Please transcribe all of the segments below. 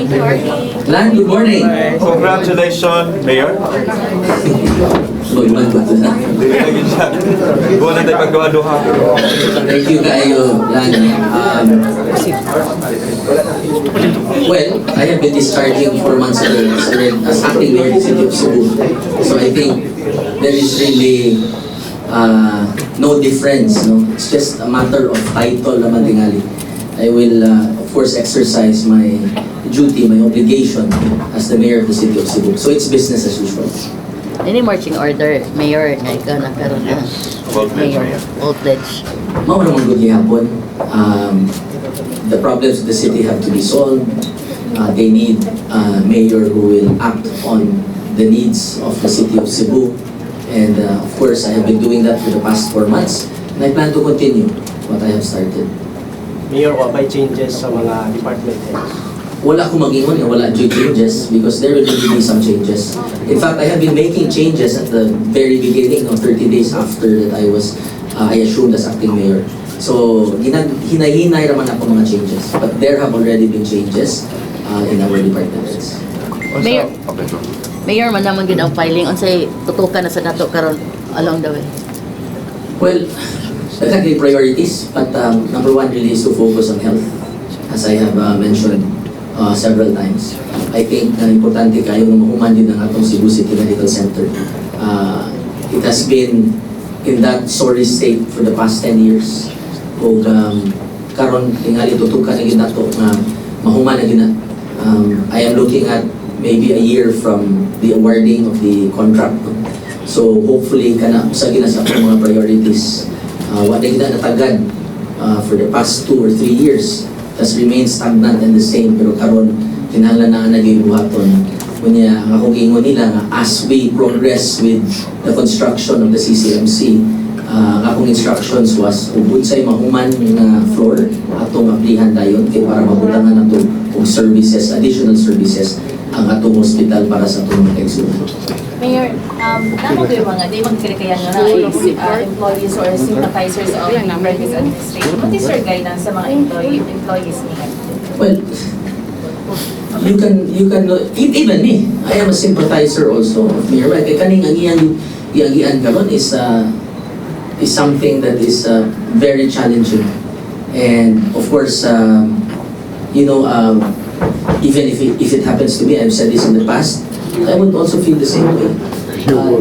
Lan, good morning. Congratulations, Mayor. Good morning. Dili lagi siya. Buwan na tayo pagduha-duha. Thank you kayo, Lan. Well, I have been discharging 4 months ago as acting mayor of the city of Cebu. So I think there is really no difference. No? It's just a matter of title naman tingali. I will, of course, exercise my duty, my obligation as the mayor of the city of Cebu. So it's business as usual. Any marching order, Mayor, nga ikaw nagkaroon na. Mayor, all pledge. Mao naman good gihapon. The problems of the city have to be solved. They need a mayor who will act on the needs of the city of Cebu. And of course, I have been doing that for the past 4 months. And I plan to continue what I have started. Mayor, wabay changes sa mga department heads? Wala akong mag-ingon, wala due changes because there will really be some changes. In fact, I have been making changes at the very beginning, 30 days after that I assumed as acting mayor. So, hinay-hinay naman ako mga changes. But there have already been changes in our departments. Mayor, man naman yun ang filing. Unsay tutukan na sa dato karon along the way? Well, exactly priorities. But number one really is to focus on health. As I have mentioned several times. I think na importante kayo na mahuman din ang atong Cebu City Medical Center. It has been in that sorry state for the past 10 years. O karon tingali tutukan na ginato na mahuman na gina. I am looking at maybe a year from the awarding of the contract. So hopefully kana sa gina sa atong mga priorities. What na gina natagad for the past 2 or 3 years has remained stagnant and the same, pero karon kinahanglan na naging buhaton. Kunya ang akong ingon nila nga as we progress with the construction of the CCMC, ang akong instructions was ug unsay mahuman nga floor atong aplihan dayon kay para mabutangan nato og services, additional services ang atong hospital para sa atong mga kaigsunan. Mayor, namo ba yung mga di magkirikayan na employees or sympathizers of the previous administration? What is your guidance sa mga employees niya? Well, you can even me. I am a sympathizer also of Mayor Mike. Kaning ang iyang karon is something that is very challenging. And of course, even if it happens to me, I've said this in the past, I would also feel the same way.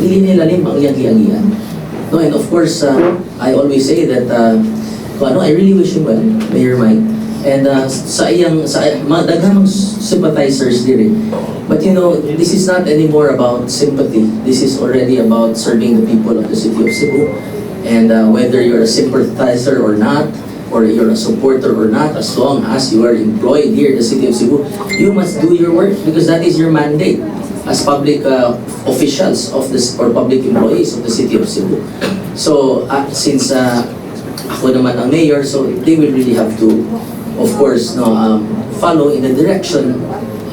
Dili nila rin ang iyang. No, and of course, I always say that I really wish him well, Mayor Mike. And daghang sympathizers diri. But this is not anymore about sympathy. This is already about serving the people of the city of Cebu. And whether you're a sympathizer or not, or you're a supporter or not, as long as you are employed here in the city of Cebu, you must do your work because that is your mandate as public officials of this or public employees of the city of Cebu. So since ako naman ang mayor, so they will really have to, of course, follow in the direction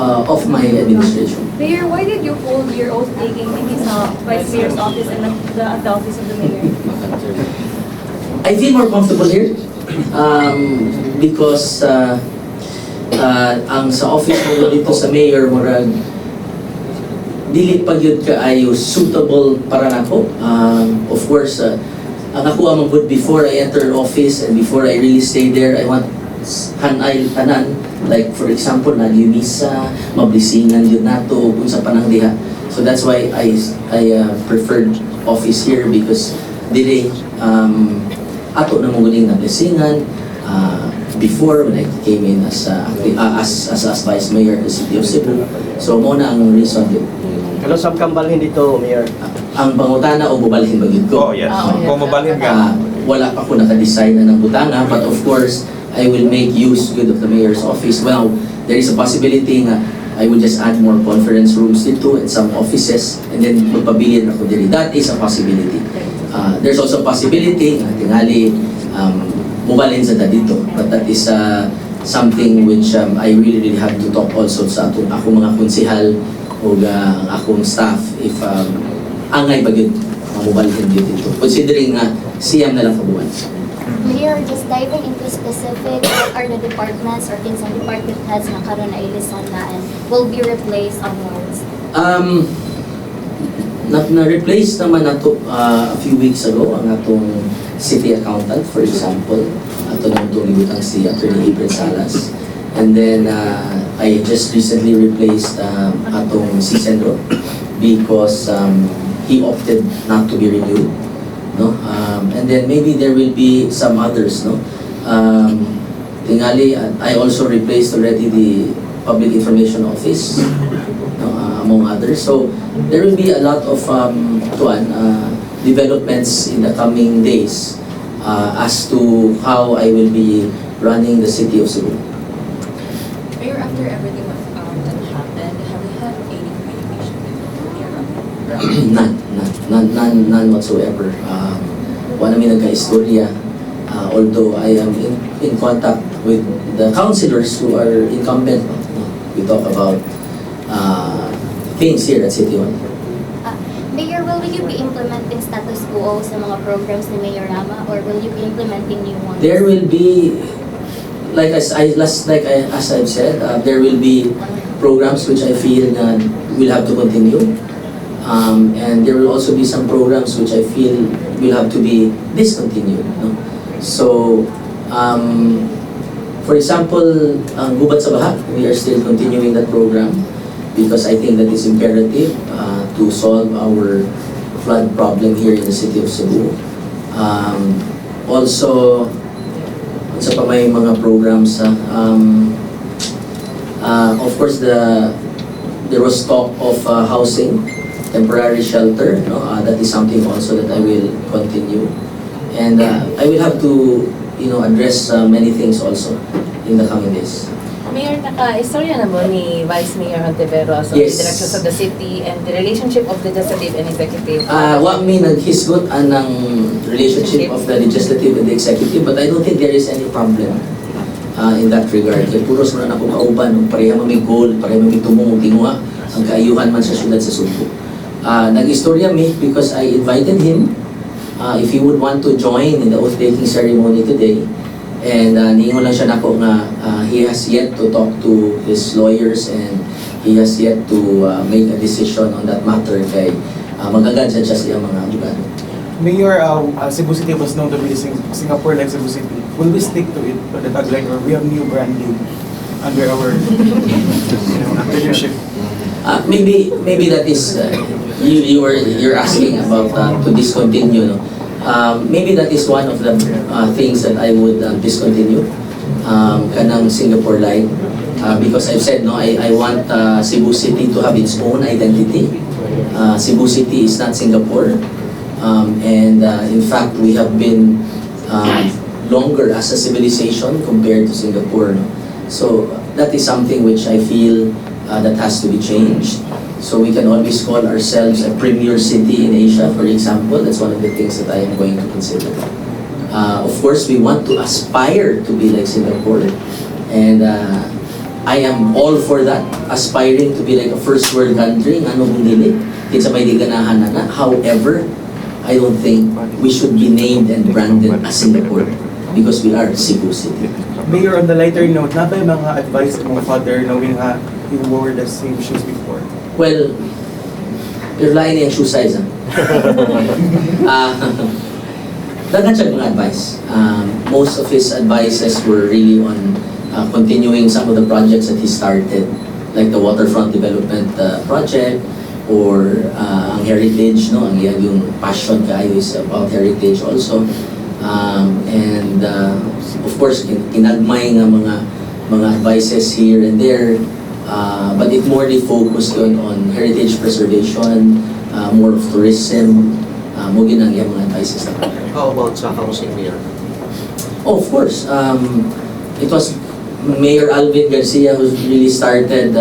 of my administration. Mayor, why did you hold your oath taking in sa Vice Mayor's office and at the office of the Mayor? I feel more comfortable here because ang sa office mo dito sa mayor murag dili pa gyud kaayo suitable para nako. Of course, ang ako amang good before I enter office and before I really stay there, I want hanay tanan, like for example naglumisa, mablisingan yun nato kung sa panang diha. So that's why I preferred office here because dili ato na mo guning nablisingan before when I came in as Vice Mayor of the City of Cebu. So mo na ang reason yun. Kano sab kambalhin dito, Mayor? Ang pangutana o bubalhin bagid ko? Oh, yes. Kung mabalhin ka. Wala pa ko naka-decide na ng butanga, but of course, I will make use good of the mayor's office. Well, there is a possibility nga I will just add more conference rooms dito and some offices and then magpabilin ako diri. That is a possibility. There's also a possibility nga tingali mubalhin sa dito. But that is something which I really have to talk also sa ako mga konsehal o ang akong staff if angay ba yun mamubalhin dito. Considering siyam na lang kabuan. Mayor, just diving into specific, what are the departments or things ang department heads na karon na ilison na and will be replaced onwards? Na-replace naman nato a few weeks ago ang atong city accountant, for example. Ato nang tulibutang si Attorney April Salas. And then, I just recently replaced atong si Sendro because he opted not to be renewed. No? And then maybe there will be some others. No? Tingali, I also replaced already the Public Information Office, no? Among others. So there will be a lot of developments in the coming days as to how I will be running the city of Cebu. Mayor, after everything that happened, have you had any communication with Mayor? None whatsoever. Wala namin nagka-istorya. Although I am in contact with the councilors who are incumbent. We talk about things here at City Hall. Mayor, will you be implementing status quo sa mga programs ni Mayor Rama or will you be implementing new ones? There will be, as I've said, there will be programs which I feel will have to continue. And there will also be some programs which I feel will have to be discontinued. No? So, for example, ang Gubat sa Baha, we are still continuing that program because I think that is imperative to solve our flood problem here in the city of Cebu. Also, sa pa may mga programs, of course, there was talk of housing, temporary shelter. No? That is something also that I will continue. And I will have to, address many things also in the coming days. Mayor, naka-istorya na mo ni Vice Mayor Hontiveros of Yes. the directions of the city and the relationship of the legislative and executive. Wa mi naghisgot anang relationship of the legislative and the executive, but I don't think there is any problem in that regard. Kaya puros mo na ako kauban, pareha may goal, pareha may tumong tinguha, ang kaayuhan man sa syudad sa Cebu. Nag-istorya mi because I invited him if he would want to join in the oath-taking ceremony today. And niingon lang siya nako nga he has yet to talk to his lawyers and he has yet to make a decision on that matter kay magagad siya siya mga abogado. Mayor, Cebu City was known to be Singapore like Cebu City. Will we stick to it, to the tagline, or we have new branding under our leadership? Maybe that is you're asking about to discontinue, no? Maybe that is one of the things that I would discontinue, kanang Singapore line, because I've said no, I want Cebu City to have its own identity. Cebu City is not Singapore, and in fact we have been longer as a civilization compared to Singapore. No? So that is something which I feel that has to be changed. So we can always call ourselves a premier city in Asia, for example. That's one of the things that I am going to consider. Of course, we want to aspire to be like Singapore. And I am all for that, aspiring to be like a first world country. Ano kung dili? Kinsa may di ganahan na. However, I don't think we should be named and branded as Singapore because we are Cebu City. Mayor, on the lighter note, na ba yung mga advice ng mga father knowing you wore the same shoes before? Well, you're lying in shoe size. Daghan siya mga advice. Most of his advices were really on continuing some of the projects that he started, like the waterfront development project, or ang heritage, no? Ang yung passion kaayo is about heritage also. And of course, kinagmay nga mga advices here and there. But it more focused on heritage preservation, more of tourism, mo ginang yung mga advices na. How about sa housing, Mayor? Oh, of course. It was Mayor Alvin Garcia who really started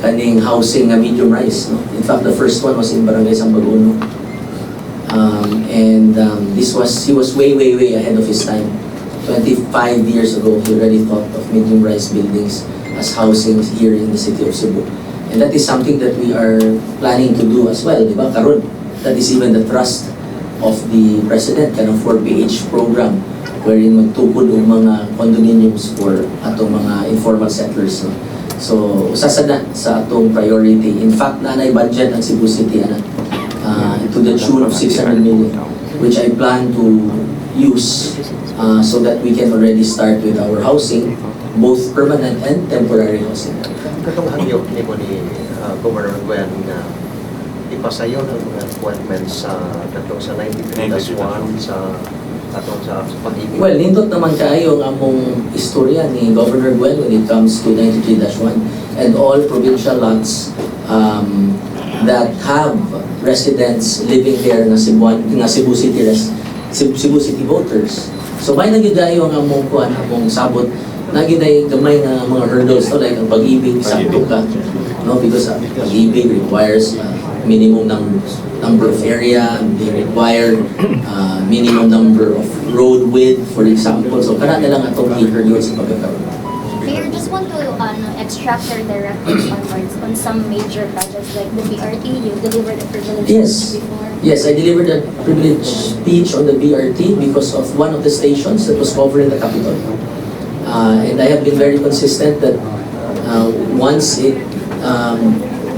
kaning housing medium rise. No? In fact, the first one was in Barangay Sambaguno. And he was way ahead of his time. 25 years ago, he already thought of medium rise buildings as housing here in the city of Cebu. And that is something that we are planning to do as well, di ba? Karon, that is even the thrust of the President, kanang 4PH program, wherein magtukod og mga condominiums for atong mga informal settlers. No? So, usasada sa atong priority. In fact, nanay budget ang Cebu City to the tune of 600 million, which I plan to use so that we can already start with our housing, both permanent and temporary housing. Katong hangyo ni mo ni Governor Gwen na ipasayon ang mga appointments sa katong sa 93-1 sa katong sa pag-ibig. Well, nindot naman kayo ang among istorya ni Governor Gwen when it comes to 93-1 and all provincial lots that have residents living there na Cebu City voters. So may nagidayo ang among kuan, among sabot, nagiday gamay na mga hurdles to, like ang pag-ibig sa tuka, no, because pag-ibig requires minimum number of area, they require minimum number of road width, for example. So kana na lang atong i-hurdle sa pagkakaroon. Mayor, just want to extract your directives onwards on some major projects like the BRT. You delivered a privilege Yes. before. Yes, I delivered a privilege speech on the BRT because of one of the stations that was covering the capital. And I have been very consistent that once it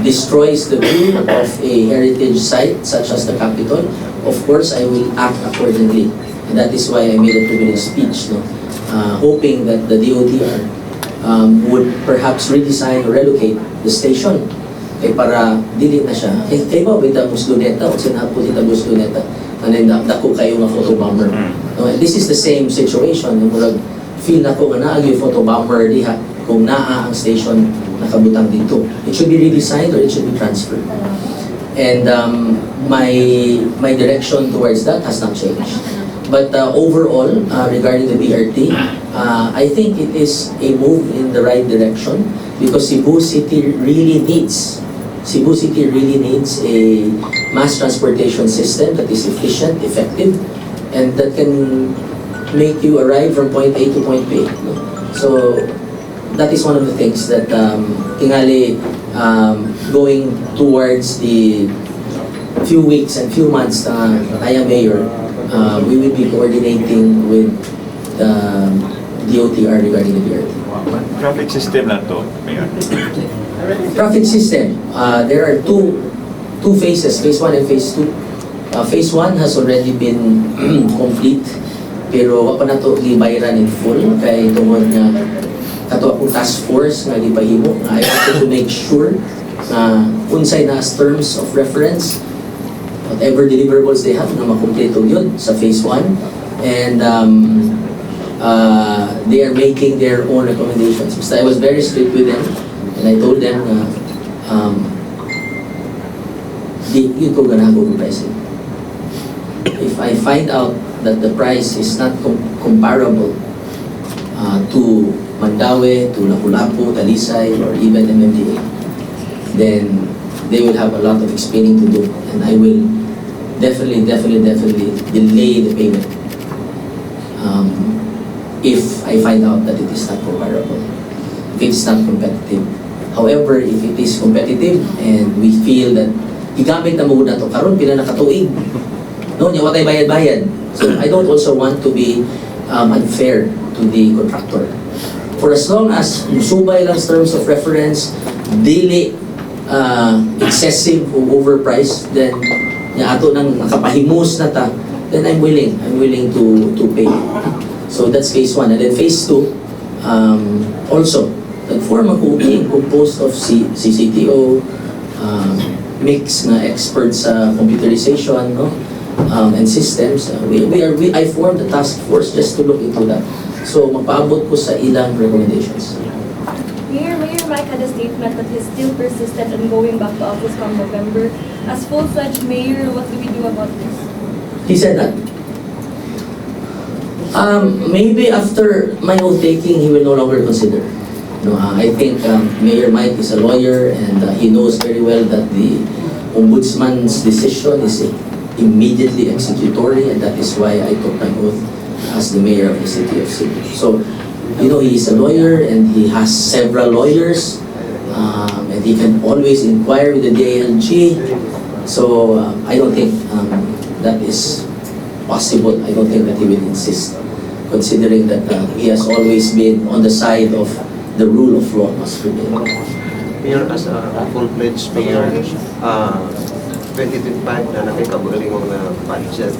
destroys the view of a heritage site such as the capital, of course I will act accordingly. And that is why I made a privilege speech, no? Hoping that the DOTR would perhaps redesign or relocate the station para dili na siya. Kaya ba bita Musluneta o sinapo dita Musluneta and then dako kayo nga photobomber. No, this is the same situation. Murag feel na ko nga naagi photobomber diha kung naa ang station nakabutang dito. It should be redesigned or it should be transferred. And my direction towards that has not changed. But overall, regarding the BRT, I think it is a move in the right direction because Cebu City really needs a mass transportation system that is efficient, effective, and that can make you arrive from point A to point B. So that is one of the things that tingali going towards the few weeks and few months I am mayor. We will be coordinating with the DOTR regarding the BRT. Traffic system na to, Mayor. Traffic system, there are two phases, phase 1 and phase 2. Phase 1 has already been complete, pero wa pa na to gibayaran in full kay tungod nga kato akong task force nga gipahimo nga I wanted to make sure na unsay na as terms of reference whatever deliverables they have na makumpleto yun sa phase 1 and they are making their own recommendations. Basta I was very strict with them and I told them na yun ko ganago ng pricing. If I find out that the price is not comparable to Mandaue, to Lapu-Lapu, Talisay, or even MMDA, then they will have a lot of explaining to do and I will definitely delay the payment if I find out that it is not comparable, if it is not competitive. However, if it is competitive and we feel that igamit na muna to karon pila nakatuig, no, nya watay bayad-bayad. So I don't also want to be unfair to the contractor. For as long as musubay lang terms of reference, dili excessive or overpriced, then ato nang nakapahimus na ta, then I'm willing to pay. So that's phase 1. And then phase 2, also, nag-form ako team composed of CCTO, mix na experts sa computerization, no? And systems. I formed a task force just to look into that. So magpaabot ko sa ilang recommendations. Mayor Mike had a statement that he's still persistent in going back to office come November. As full-fledged mayor, what do we do about this? He said that. Maybe after my oath taking, he will no longer consider. No, I think Mayor Mike is a lawyer and he knows very well that the Ombudsman's decision is immediately executory, and that is why I took my oath as the mayor of the city of Cebu. So, you know, he is a lawyer and he has several lawyers, and he can always inquire with the DILG. So, I don't think that is possible. I don't think that he will insist considering that he has always been on the side of the rule of law must prevail. Mayor, as a full-fledged mayor, 2025 na nakikabuling mga budget,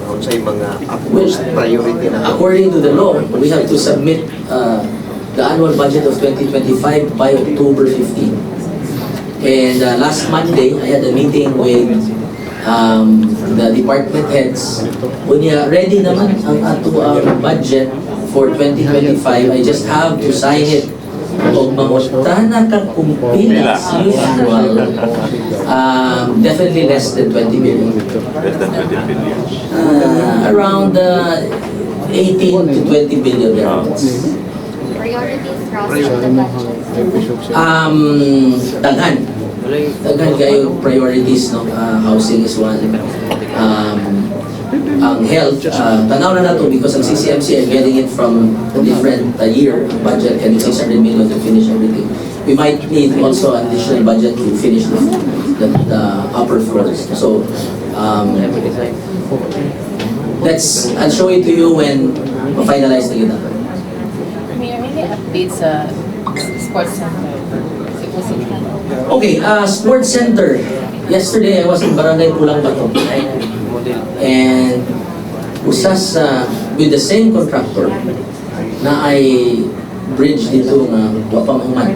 sa mga utmost priority na According to the law, we have to submit the annual budget of 2025 by October 15. And last Monday, I had a meeting with the department heads. Unya, ready naman ang ato budget for 2025. I just have to sign it. O mangusta na ka kumpilas usual, definitely less than 20 million. Less than 20 billion. Around 18 to 20 billion thereabouts. Priorities across the budget. Daghan kayo priorities, no? Housing is one. Ang health, tanaw na nato because ang CCMC are getting it from a different year budget and 600 million to finish everything. We might need also additional budget to finish the upper floors. So I'll show it to you when finalize the gina. Mayor, may updates sa sports center. Cebu City. Okay, sports center. Yesterday I was in Barangay Pulang Bato. And usas with the same contractor na ay bridge dito nga wapamahuman.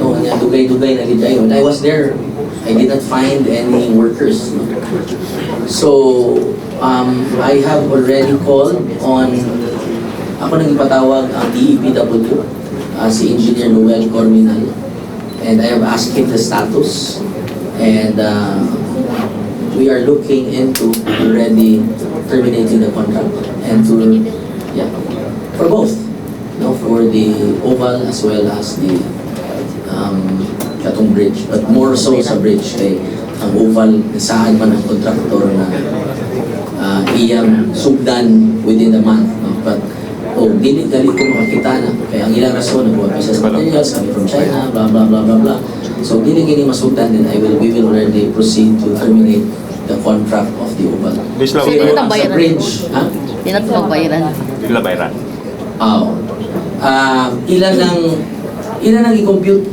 No, nga dugay-dugay na gidayon. When I was there, I did not find any workers. No? So, I have already called on, ako nang ipatawag ang DEPW, si Engineer Noel Corminal, and I have asked him the status, and we are looking into already terminating the contract and to, yeah, for both, no, for the oval as well as the Katong Bridge, but more so sa bridge kay ang oval saan man ang contractor na iyang sugdan within the month, no? But dili gali ko makakita na kaya ang ilang rason nagkuha pa sa materials kami from China, blah blah blah blah blah. So dili gini masugdan din, we will already proceed to terminate the contract of the oval. Miss Lau, Pero Sino sa bayaran? bridge, ha? Hindi na ito magbayaran. Pila bayaran? Ilan ang i-compute?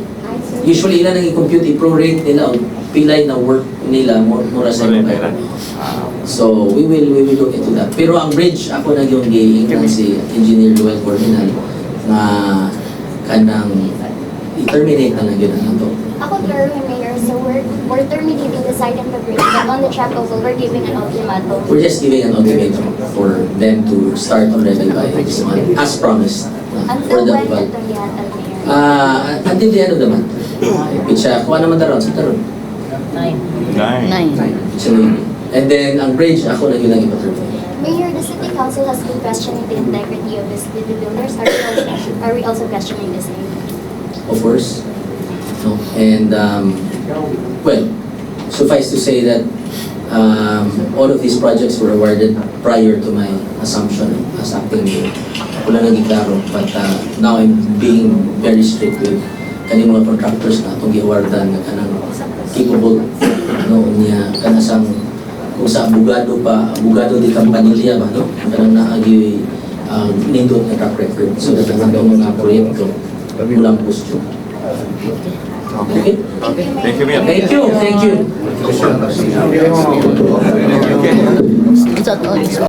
Usually ilan ang i-compute, i-prorate nila o pilay na work nila mura sa Wala iba. bayaran. So we will look into that. Pero ang bridge ako na yung giingnan si Engineer Noel Corminal na kanang i-terminate na lang yun ang ito. Ako, Mayor, so we're terminating the site and the bridge, but on the track oval, we're giving an ultimatum. We're just giving an ultimatum for them to start already by this month, as promised. For Until the when oval. ito yata, Mayor? Until the end of the month. Pitsa, kuha naman taron, sa taron. 9. 9. So, and then, ang bridge, ako na yun ang ipaterminate. Mayor, the city council has been questioning the integrity of the builders. Are we also questioning the same? Of course. No. And, well, suffice to say that all of these projects were awarded prior to my assumption as acting mayor. Wala nang iklaro, but now I'm being very strict with kaning mga contractors na itong i-awardan na kanang capable, no, niya kanasang kung sa abogado di kampanilya ba, no, kanang naagi nindot na track record so that ang itong mga proyekto walang postyo. Okay? Thank you, Mayor. Thank you. It's at all.